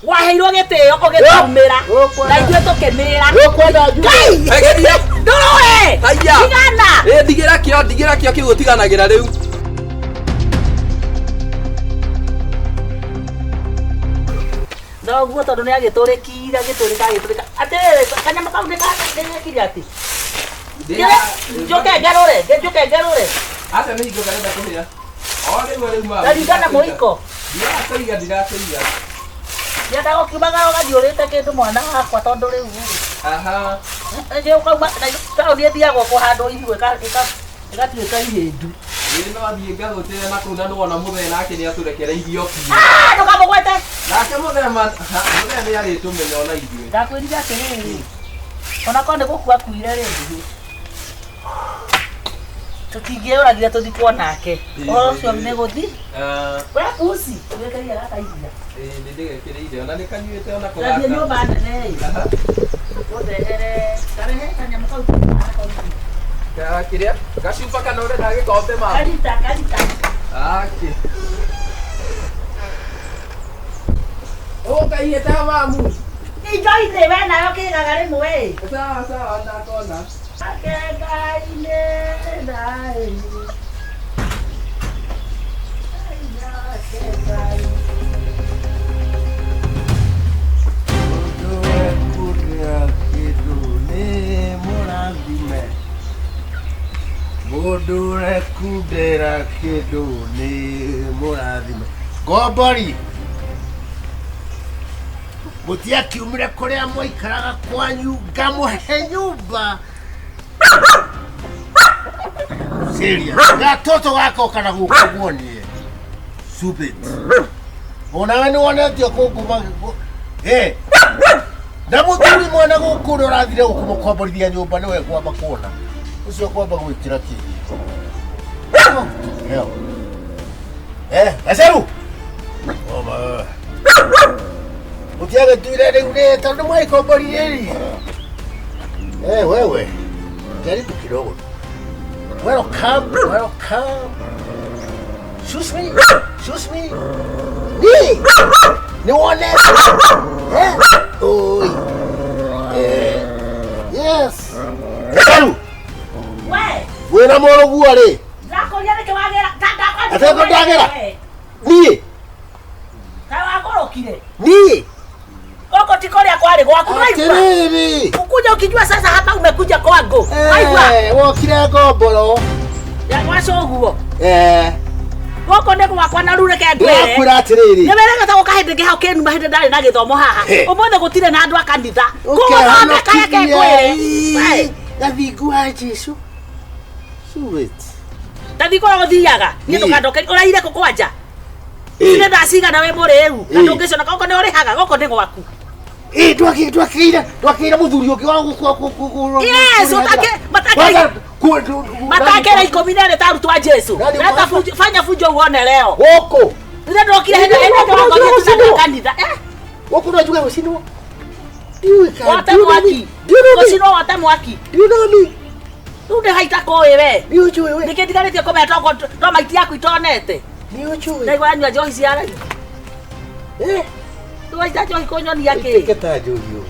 Waheirwo gĩtĩo ũgĩtumĩra na ithuĩ tũkĩmĩra. Ũkwenda njuge? Ngai! Egeria. Ndũrũe! Haiya. Tigana! Ĩ ndigĩra kĩo, ndigĩra kĩo kĩu ũtiganagĩra rĩu. Thoguo tondũ nĩ agĩtũrĩkire, agĩtũrĩka, agĩtũrĩka. Atĩrĩrĩ, kanyamũ kau nĩ gekire atĩ? Njũke ngarũre, njũke ngarũre. Aca nĩ hingo karenda kũhĩa. O rĩu rĩu mama. Ndaringana mũiko. Ndirakũiga, ndirakũiga. Ndiendaga ũkiumaga ũgathiũrĩte kĩndũ mwana wakwa tondũ rĩu Aha. rĩ, ũkauma na taũni ĩthiagwo kũhandwo ihu ĩgatuĩka ihĩndu. Ĩ no thiĩ ngagũtĩre na kũu na nĩwona mũthee nake nĩ atũrekereirie o biũ. Ah, ndũkamũgwete. Nake mũthee ma ha, mũthee nĩ arĩtũmenya ona ithuĩ. Ndakwĩrire atĩrĩrĩ, ona korwo nĩ gũkua akuire rĩ, tũtingĩũragire tũthikwo nake. Ũhoro ũcio nĩ gũthi. Ah, We pusi, wĩkĩrire gaka iria. ĩ nĩ ndĩgekĩrĩire ona nĩ kanyuĩte ona ko Ndathiĩ gaka. nyũmba nene ĩ, Aha. ũndehere, karehe kanyamũ kau kau. Ka kĩrĩa? Gacuba kana ũrenda gĩkombe mama? Karita, karita. Akĩ. Ũkaiyĩte mamu. Indo-inĩ we nayo kĩgaga rĩmwe ĩ. Sawa sawa ndakona. Ake Ngai nĩ thayũ. Ngai nake Ngai. Mũndũ wekũrĩa kĩndũ nĩ mũrathime. Mũndũ ũrekundĩra kĩndũ nĩ mũrathime. Ngombori mũtiakiumire kũrĩa mwaikaraga kwanyu ngamũhe nyũmba. Serious. Gatoto gakoka na gũkũ guonie. Stupid. Onawe nĩ wonetio kũnguma. Eh. Na mũthuri mwana gũkũ ũrĩa ũrathire gũkũmũkomborithia nyũmba nĩwe ngwamba kuona. Ũcio kwamba gwĩkĩra kĩ. Hell. Eh, Gaceru. Oma. Mũtiagĩtuire rĩu rĩ tondũ mwaikomboririe rĩ. Eh, wewe. Jaribu kidogo. Welcome, welcome. Excuse me. Excuse me. Ni. Ni wone. Eh? Oi. Eh. Yes. Gaceru. We, Wĩna mũrũguo rĩ. ndakũria nĩkĩ wagĩra? Atĩ ngo ndagĩra? Niĩ. Kaĩ wagũrũkire? Niĩ. Gũkũ ti kũrĩa kwarĩ gwaku waigua? Atĩrĩrĩ. Ukuja ukijua sasa hapa umekuja kwangu. Waigua? Eh, wokire ngomboro. Ya gwacũguo. Eh, Gũkũ nĩ gwakwa na rĩu reke ngwĩre. ndĩrakwĩra atĩrĩrĩ. Nĩ werega ta gũka hĩndĩ ĩngĩ hau kĩnuma hĩndĩ ndarĩ na gĩthomo haha. He. Ũmũthĩ gũtirĩ na andũ a kanitha. Kũgũthondeka reke ngwĩre. We, Gathingu wa Jesu. Sweet. Tathiĩ kũrĩa ũthiaga. Niĩ Niĩ. ndũkandokerie. Ũraire kũ kwanja? Nĩ thaa cigana wĩ mũrĩu? Na Ĩ. ndũngĩconoka gũkũ nĩ ũrĩhaga, gũkũ nĩ gwaku. Ĩ, twakĩire twakĩire mũthuri ũngĩ wa gũkũ. Yes, Matakĩra 12 ta arutwo a Jesu. Nani Leta ũkwamba? fujo, fanya fujo uone leo. Gũkũ. Rĩrĩa ndokire hĩndĩ ĩrĩa ndĩrakorire tũthiĩ kanitha. Eh, Gũkũ no njuge gũcinwo. Ndiũĩ kana- wote do you know me? mwaki. Do you know me? Gũcinwo wote mwaki. Do you know me? Rĩu nĩ haita kũĩ we. Nĩ ũnjũĩ we? Nĩkĩ ndigarĩtie kũmenya tokorwo to maiti yaku itonete. Nĩ ũnjũĩ? Ndaigua anyua njohi cia raithi. Eh, Rĩu waita njohi kũnyonia kĩ? ĩtĩke ta njohi ũyũ.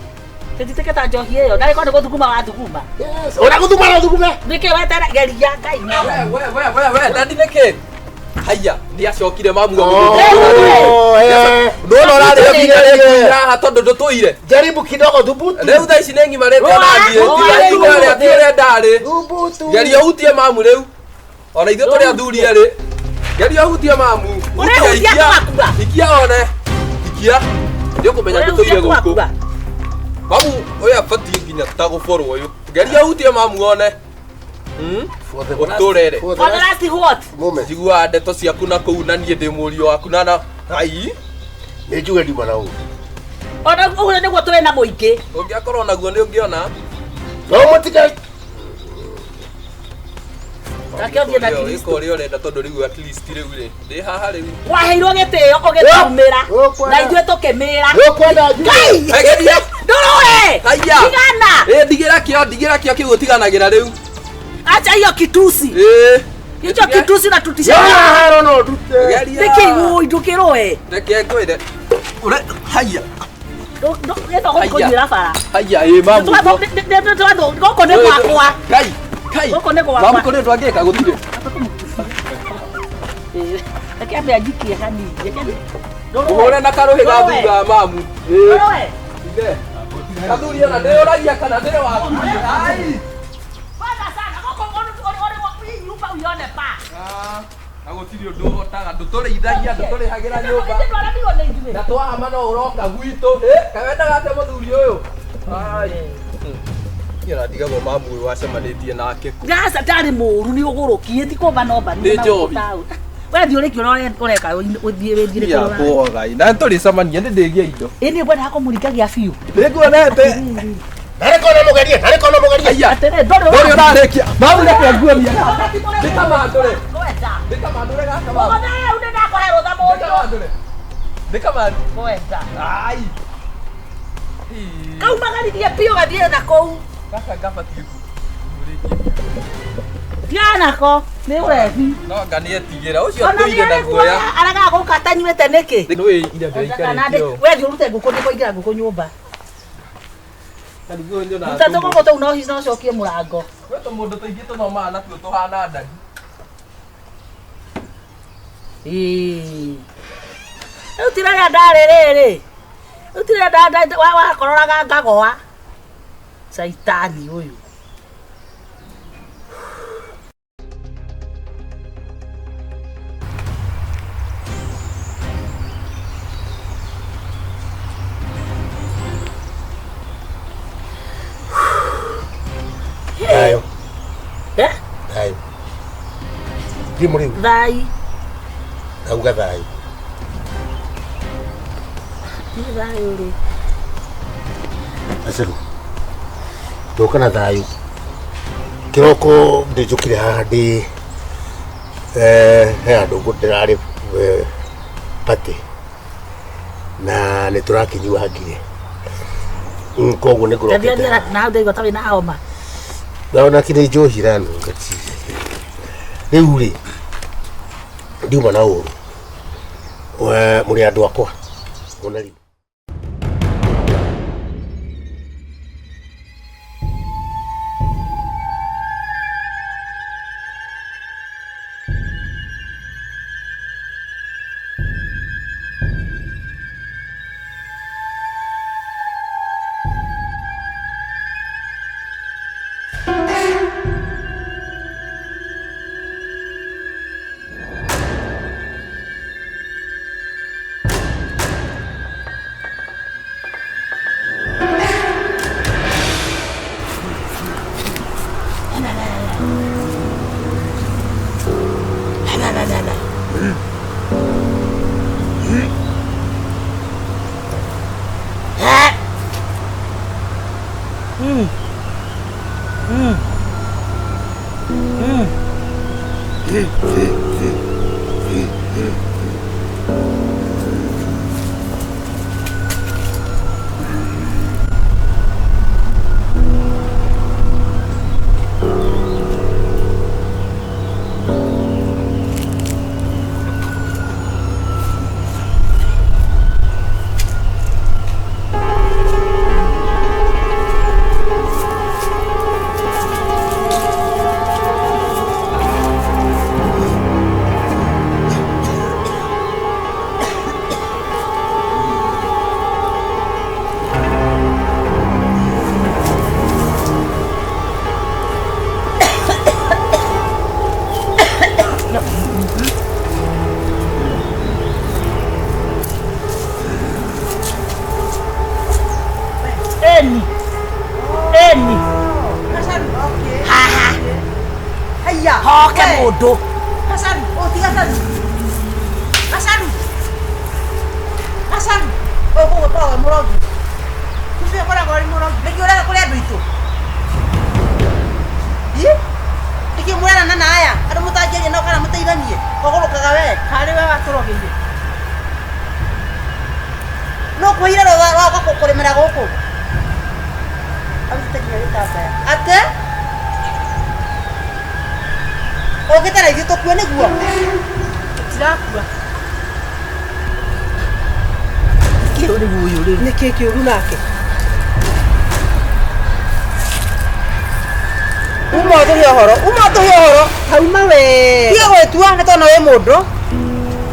Tũtitĩke ta njohi ĩyo. Ndarĩ korwo nĩ gũthuguma wathuguma. Yes. Ona gũthuma no thugume. Nĩkĩ wetere geria Ngai. We we we we we dadi nĩkĩ? Haiya, nĩ acokire mamu. Oh, eh. Ndona ũrarĩa Nĩ- nginya rĩu haha tondũ ndũtũire. Jaribu kidogo thubutu. Rĩu thaa ici nĩ ngimarĩte ona niĩ. Rũa, Tiga rũa, ũrĩa ti ũrĩa ndarĩ. Thubutu. Geria ũhutie mamu rĩu. Ona ithuĩ tũrĩ athuri erĩ. Geria ũhutie mamu. Ũrehutia Hutia, ikia. twakua. Ikia one. Ikia. Nĩ ũkũmenya ndũtũire Ũrehutia gũkũ. twakua. Mamu ũyũ abatiĩ nginya ta gũborwo ũyũ. Geria ũhutie mamu one. Hmm? For the last- Ũtũrere. for the For the last last what? moment. Njiguaga ndeto ciaku na kũu na niĩ ndĩ mũriũ waku na na ai Nĩ njuge nduma na ũũ. Ona ũguo nĩguo tũrĩ na mũingĩ. ũngĩakorwo naguo nĩ ũngĩona. No mũtige Take ũthiĩ na Ĩka Kristo. ũrĩa ũrenda tondũ rĩu at least rĩu rĩ ndĩ haha rĩu. Waheirwo gĩtĩo ũgĩtumĩra Ũkwenda- na ithuĩ tũkĩmĩra. Ũkwenda njuge? Ngai! Egeria. Ndũrũe! Haiya. Tigana! Ĩ ndigĩra kĩo ndigĩra kĩo kĩu ũtiganagĩra rĩu. Acha hiyo kitusi. Ĩ. Hicho kitusi na tutisha. Haro no ndute. Geria. Nĩkĩ ũĩ ndũkĩrũe? Reke ngwĩre. Ũre haiya. Gĩtho gũkũnyuĩra bara. Haya ĩ mamu. Gũkũ nĩ gwakwa. Kai kai. Gũkũ nĩ gwakwa. Mamu kũrĩ ũndũ angĩka gũtirĩ. Reke ambe anjikie hanini. Ũhũre na karũhĩ ga thutha mamu. Ndũrũe. Ithe. Kathuri ona ndĩyũragia kana ndĩrĩ waku. Ai. Bwana sana gũkũ ũrĩ nyumba uione pa. Ah, na gũtirĩ ũndũ ũhotaga ndũtũrĩithagia ndũtũrĩhagĩra nyũmba. Ithuĩ twaramirwo nĩ ithuĩ. Na twahama no ũroka gwitũ. Kaĩ wendaga atĩa mũthuri ũyũ? Ai. Niĩ ona ndigagwo mamu ũyũ wacemanĩtie nake kũ. Gaca ndarĩ mũũru nĩ ũgũrũkie ti kũmba nomba Nĩ njohi. We thiĩ ũrĩkie ũrĩa ũreka ũthiĩ wĩthiĩre Ia kũrora. kwogai. Na nĩtũrĩcemania nĩ ndĩgie indo. Ĩ niĩ ngwendaga kũmũringagia biũ. Nĩnguonete. Narĩ kona mũgerie, narĩ kona mũgerie. Aya. Atĩrĩ ndũrĩ Ndũrĩ ũrarĩkia. Mamu reke nguonie gaka. Ndĩkamandũre. Kwenda. Ndĩkamandũre gaka mamu. Ũgothe rĩu nĩndakũhe rũtha mũndũ. Ndĩkamandũre. Ndĩkamandũre. Kwenda. Ai. Kaumagaririe biũ gathiĩ na kũu. Gaka ngabatiĩ kũrĩkia. Thiĩ nako nĩ ũrebi. No anga nĩetigĩra ũcio Ona atũire na guoya. aragaga gũka atanyuĩte nĩkĩ? Nĩũĩ ira ndĩraikarĩtio. We thiĩ ũrute ngũkũ nĩkũingĩra ngũkũ nyũmba. Karigũ nyonaga Ruta tũgũkũ tũu no hihi no ũcokie mũrango. Gwĩ tũmũndũ tũingĩ tũthomaga natuo tũhana ndagi. Ĩĩ. Rĩu ti rĩrĩa ndarĩ rĩrĩ. Rĩu ti rĩrĩa wakororaga ngagoa. Caitani ũyũ. Thayũ. Eh? Thayũ. Thiĩ mũrĩu. Thai. Ndauga thayũ. Nĩ thayũ rĩ. Gacerũ. Ndoka na thayũ. Kĩroko ndĩnjũkire haha ndĩ he handũ ndĩrarĩ party na nĩ tũrakĩnyuangire. Koguo nĩ ngũrokete. Ndathiĩ na ndaigua ta wĩna homa. Naona kĩrĩ njohi iranunga ti. Rĩu rĩ ndiuma na ũru. Mũrĩ andũ akwa. Ona rĩu. Eni. Eni. Haha. Haya. Hoke mũndũ. Gacaru, oh ti gacaru. Gacaru. Gacaru. Ũyũ koguo ũkoragwo wĩ mũrogi. Ũcio ũkoragwo arĩ mũrogi. Nĩkĩ ũrega kũrĩ andũ aitũ? Ĩ? Nĩkĩ mũrarana na aya? Andũ mũtangĩaria nao kana mũteithanie? Ũgũrũkaga we. Karĩ we watũrogeire. No kwĩhire rũtha rwa kũrĩmĩra gũkũ. Arutĩte nginya gĩtambaya. Atĩ? Ũkĩte na ithuĩ tũkue nĩguo? Tũtirakua. Nĩkĩ Rĩu ũyũ rĩu. Nĩkĩ kĩũru nake? Uma ũtũhe ũhoro, uma ũtũhe ũhoro. Hauma wega. Tiga gwĩtua nĩ tondũ wĩ mũndũ.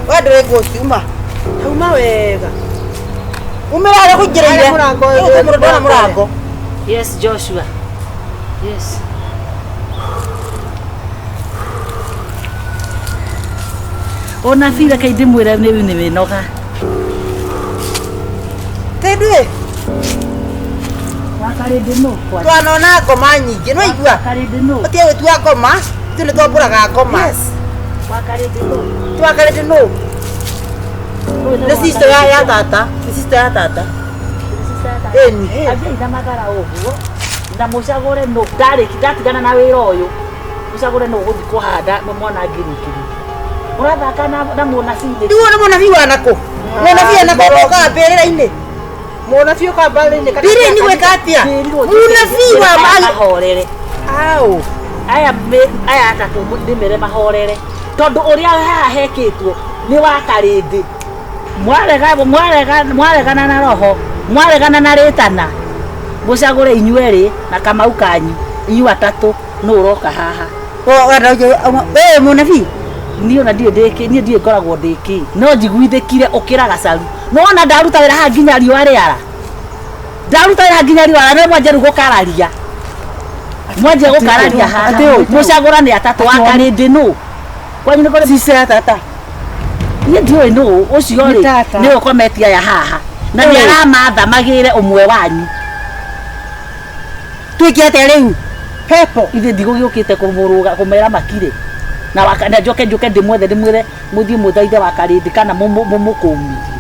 We ndũrĩ ngũci, uma. Hauma wega. Umĩra harĩa ũkũingĩrĩire. Harĩa mũrango Rĩu kwĩ mũndũ ndona mũrango. Yes, Joshua. Yes. Ona bira kai ndimwire nĩ nĩ mĩnoga. Tĩnduĩ, Wakarĩndĩ nũ? twanona ngoma nyingĩ, nĩ waigua? Wakarĩndĩ nũ? Ũtige gwĩtua ngoma, ithuĩ nĩ twambũraga ngoma. Wakarĩndĩ nũ? Twakarĩte nũ? Nĩ sister ya tata, nĩ sister ya tata. Ĩni. Anjai na mathara ũguo na mũcagũre nũ ndarĩki ndatigana na wĩra ũyũ mũcagũre nũ ũgũthiĩ kũhanda mwana ngĩrĩkĩrĩria mũrathaka na mũnabii nĩkĩ? Rĩu ũyũ nĩ mũnabii wa nakũ? Mũnabii wa nakũ ũkaga mbĩrĩra-inĩ? Mũnabii ũkaga mbĩrĩra-inĩ kana Mbĩrĩra-inĩ gwĩka atĩa? Ndĩrirwo Mũnabii wa aya mahorere. Au. Aya aya atatũ ndĩmere mahorere tondũ ũrĩa haha hekĩtwo nĩ wa karĩndĩ mwarega mwarega mwaregana na roho mwaregana na rĩtana mũcagũre inyuerĩ na kamau kanyu inyuĩ atatũ nũ ũroka haha. Wewe mũnabii? Niĩ ona ndirĩ ndĩkĩ niĩ ndirĩ ngoragwo ndĩkĩ no njiguithĩkire ũkĩra gacaru nĩwona ndaruta wĩra haha nginya riũa rĩara ndaruta wĩra nginya riũa rĩara mwanjia rĩu gũkararia mwanjia gũkararia haha mũcagũra nĩ atatũ wa karĩndĩ nũ kwanyu nĩ kũrĩ Sister ya tata. Niĩ ndiũĩ nũ ũcio Nĩ rĩ tata. nĩwe ũkometie aya haha na nĩ aramatha magĩre ũmwe wanyu. Twĩke atĩa rĩu? Pepo. Ithe ndigũgĩũkĩte kũmũrũga kũmera makire na waka na njoke njoke ndĩmwethe ndĩmwĩre mũthiĩ mũthaithe wa karĩndĩ kana mũmũkũmithie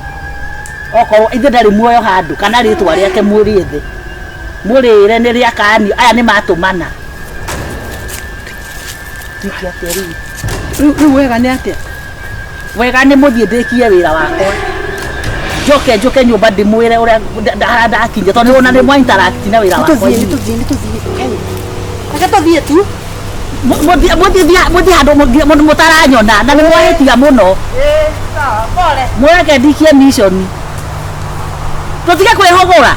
okorwo ithe ndarĩ muoyo handũ kana rĩtwa rĩake mũrĩethe mũrĩre nĩ rĩa kanio aya nĩ matũmana. Twĩke atĩa rĩu? Rĩu wega nĩ atĩa? Wega nĩ mũthiĩ ndĩkie wĩra wakwa njoke njoke nyũmba ndĩmwĩre ũrĩa harĩa ndakinya tondũ nĩwona nĩ mwa interact na wĩra wakwa. Tũthiĩ, tũthiĩ, tũthiĩ. Reke tũthiĩ tu. Mũthiĩ handũ mũtaranyona na nĩ mwahĩtia mũno. Pole. Mũreke ndikie mission tũtige kwĩhũgũra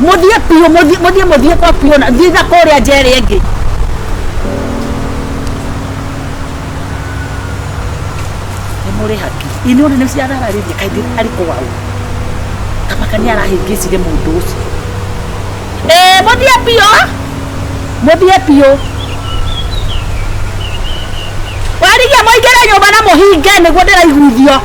mũthiĩ biũ mũthiĩ mũthiĩ kwa biũ na thiĩ na kũrĩa nja ĩrĩa ĩngĩ. Nĩ mũrĩ haki inyuĩ nĩ ciathararĩria kaĩ arĩ kwao kamaka nĩ arahĩngĩcire mũndũ ũcio. Mũthiĩ biũ mũthiĩ biũ warigia mũingĩre nyũmba na mũhinge nĩguo ndĩraiguithio.